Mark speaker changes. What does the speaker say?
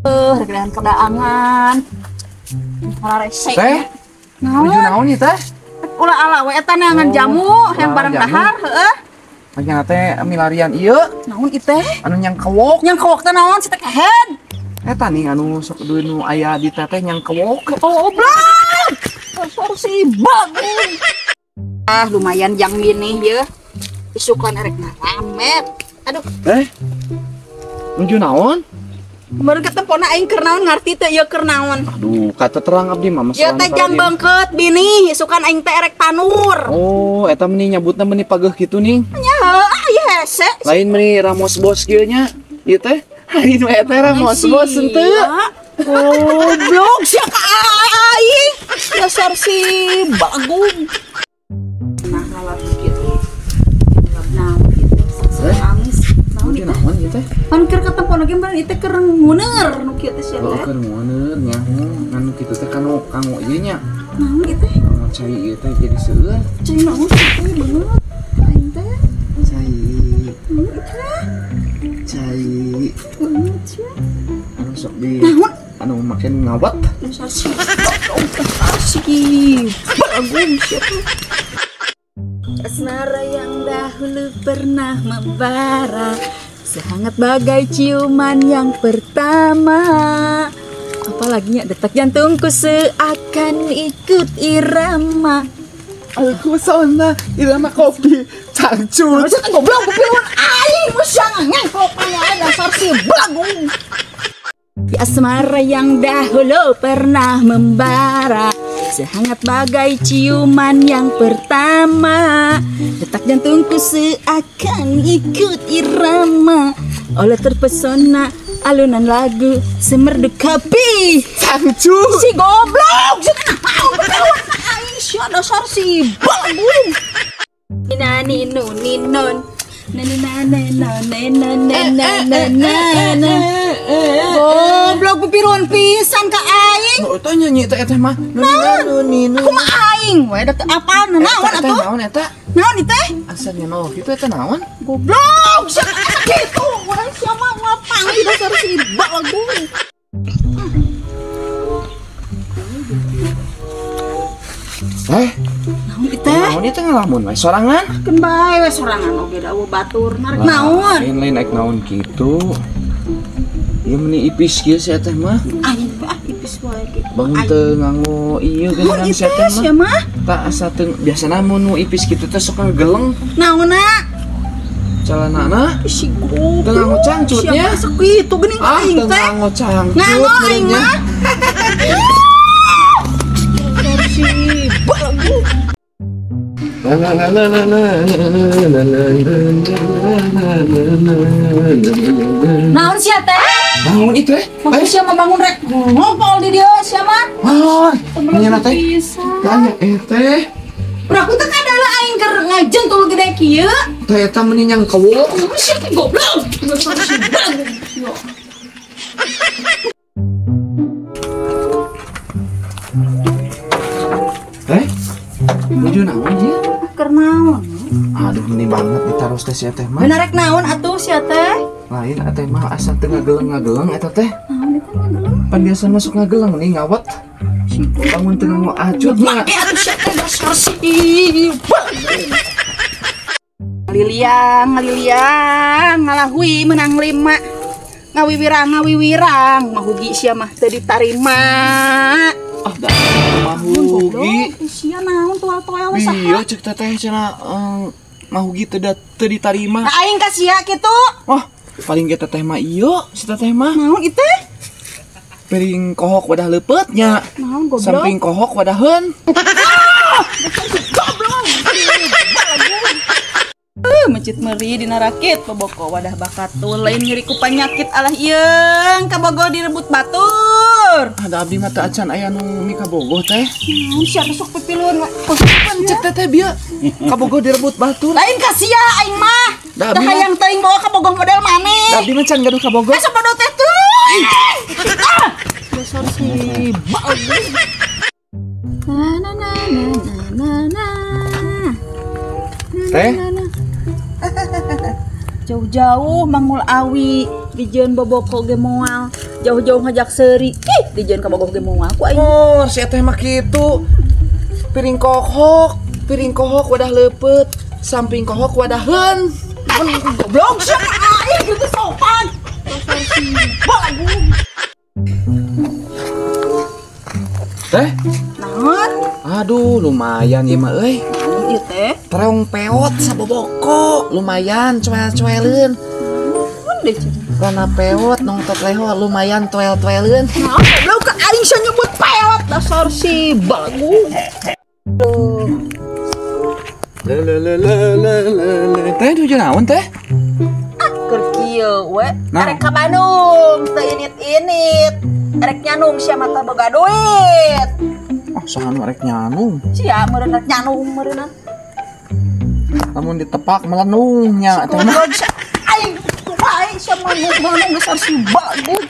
Speaker 1: Regedan kedaangan. Rese.
Speaker 2: Teh.
Speaker 1: Naon?
Speaker 2: Nuju naon ieu teh?
Speaker 1: Ulah ala we eta neangan jamu yang barang dahar, heeh.
Speaker 2: Makanya teh milarian ieu.
Speaker 1: Naon ieu teh?
Speaker 2: Anu nyangkewok.
Speaker 1: Nyangkewok teh naon si teh kehed?
Speaker 2: Eta nih anu sok duit nu aya di teteh nyangkewok.
Speaker 1: Oh, goblok. Sor si bagus. Ah, lumayan jang mini ye. Isukan erek ngaramet. Aduh.
Speaker 2: Eh. Nuju naon?
Speaker 1: Baru ketempona aing keur naon ngarti teu ieu keur naon.
Speaker 2: Aduh, kata terang abdi mah
Speaker 1: masalah. Ieu teh jang beungkeut bini, isukan aing teh erek panur.
Speaker 2: Oh, eta meni nyabutna meni pageuh kitu ning.
Speaker 1: Nya heuh, ah ieu hese.
Speaker 2: Lain meni Ramos bos kieu nya. Ieu teh. Lain we teh Ramos bos henteu.
Speaker 1: Goblok sia ka aing. Dasar si bagung. Nah, ngalap kitu. Naon kitu amis.
Speaker 2: Naon ieu teh?
Speaker 1: Pan keur katempon oge meureun ieu teh keur nguner nu kieu teh sia teh.
Speaker 2: Oh, keur nguner nyaho nganu kitu teh kanu kanggo ieu nya.
Speaker 1: Naon ieu teh?
Speaker 2: Kanggo cai ieu teh jadi seueur.
Speaker 1: Cai naon teh beungeut. Aing teh.
Speaker 2: Cai.
Speaker 1: Naon ieu teh?
Speaker 2: Cai.
Speaker 1: Beungeut sia.
Speaker 2: Anu sok di
Speaker 1: naon?
Speaker 2: Anu make ngawat.
Speaker 1: Dasar si bagung sia teh. Asmara yang dahulu pernah membara, sehangat bagai ciuman yang pertama. Apalagi detak jantungku seakan ikut irama.
Speaker 2: Aku sona irama kopi cangcut.
Speaker 1: Maksudnya goblok piluan aing musyang ngengklopan wae dasar si bagung. Asmara yang dahulu pernah membara, sehangat bagai ciuman yang pertama. Detak jantungku seakan ikut irama, oleh terpesona alunan lagu semerdu kopi
Speaker 2: cangcut.
Speaker 1: Si goblok si aing sia dasar si bagung. Nani nu ninon na na na na na na na na na. Goblok pipiruan pisan ka aing.
Speaker 2: Oh, eta nyanyi teh eta mah. Nuni nuni.
Speaker 1: Kumaha aing we da teu apal naon atuh?
Speaker 2: Naon eta?
Speaker 1: Naon ieu teh?
Speaker 2: Asa nyaho kitu eta naon?
Speaker 1: Goblok sia eta kitu. Urang sia mah ngapanggih dasar si bagung.
Speaker 2: Eh,
Speaker 1: naon ieu teh?
Speaker 2: Naon ieu teh ngalamun we sorangan?
Speaker 1: Keun bae we sorangan oge da eueuh batur narek naon?
Speaker 2: Lain-lain aik naon kitu. Ieu meni ipis kieu sia teh mah.
Speaker 1: Aing ah ipis wae kitu.
Speaker 2: Bangun teu nganggo ieu geuningan sia teh mah. Tah asa teu biasana mun nu ipis kitu teh sok ngegeleng.
Speaker 1: Naonna?
Speaker 2: Celanana?
Speaker 1: Si goblok.
Speaker 2: Teu nganggo cangcutnya.
Speaker 1: Sia mah kitu geuning aing teh.
Speaker 2: Ah, teu nganggo cangcut.
Speaker 1: Nganggo aing mah. Si bagus. Naon sia teh?
Speaker 2: Naon itu eh?
Speaker 1: Maksud sia mah bangun rek ngompol di dieu sia mah.
Speaker 2: Wah, nya teh. Tanya teh.
Speaker 1: Udah aku teh kadala aing keur ngajentul gede kieu.
Speaker 2: Teh eta meni nyangkewok.
Speaker 1: Sia teh goblok. Si bagus.
Speaker 2: Teh? Nuju naon ieu?
Speaker 1: Keur naon?
Speaker 2: Aduh, meni banget ditaros teh sia teh mah.
Speaker 1: Bener rek naon atuh sia teh?
Speaker 2: Lain teh mah asa teu ngageleng-ngageleng eta teh.
Speaker 1: Naon eta ngageleng?
Speaker 2: Pan biasa masuk ngageleng nih ngawat. Bangun teu nganggo acut mah.
Speaker 1: Make atuh sia teh dasar si Liliang, liliang, ngalahui menang lima. Ngawiwirang, ngawiwirang, mahugi sia mah teu ditarima.
Speaker 2: Ah, dah mahugi.
Speaker 1: Sia naon toel-toel we saha?
Speaker 2: Iya, cek teteh cenah mahugi teu ditarima.
Speaker 1: Nah, aing ka sia kitu.
Speaker 2: Wah, paling ge teteh mah ieu, si teteh mah.
Speaker 1: Naon ieu teh?
Speaker 2: Piring kohok wadah leupeut nya.
Speaker 1: Naon goblok?
Speaker 2: Samping kohok wadaheun.
Speaker 1: Goblok. Mencit meri dina rakit boboko wadah bakatul lain nyeri ku panyakit alah ieung kabogo direbut batur.
Speaker 2: Ada abdi mah teu acan aya nu mikabogoh teh.
Speaker 1: Naon sia sok pipiluan
Speaker 2: pencet teteh bieu kabogoh direbut batur.
Speaker 1: Lain ka sia aing mah.
Speaker 2: Da
Speaker 1: tah hayang teuing bawa kabogoh model maneh.
Speaker 2: Da abdi mah can gaduh kabogoh.
Speaker 1: Asa bodoh teh teuing. Ah! Dasar si bagus. Na na na na na.
Speaker 2: Teh.
Speaker 1: Jauh-jauh mangul awi dijeun boboko ge moal. Jauh-jauh ngajak seuri. Ih, dijieun ka bogoh ge moal ku aing.
Speaker 2: Oh, si teh mah kitu. Piring kohok wadah leupeut, samping kohok wadaheun.
Speaker 1: Goblok sia aing gitu sopan. Dasar si balagung.
Speaker 2: Teh?
Speaker 1: Naon?
Speaker 2: Aduh, lumayan ieu mah euy.
Speaker 1: Naon ieu teh?
Speaker 2: Terong peot saboboko, lumayan cuel-cueleun.
Speaker 1: Naon deh cenah.
Speaker 2: Karena peot nongtot leho lumayan toel-toeleun.
Speaker 1: Naon goblok ka aing sia nyebut peot dasar si balagung.
Speaker 2: Le le le le le le. Teh nuju naon teh?
Speaker 1: Ah, keur kieu we.
Speaker 2: Nah.
Speaker 1: Arek ka Bandung, teu init-init. Arek nyanung sia mah teu boga duit.
Speaker 2: Oh, saha nu arek nyanung?
Speaker 1: Sia meureun arek nyanung meureunna.
Speaker 2: Lamun ditepak melenung nya teh mah.
Speaker 1: Goblok sia. Aing kumaha sia mah nyanung dasar si balagung.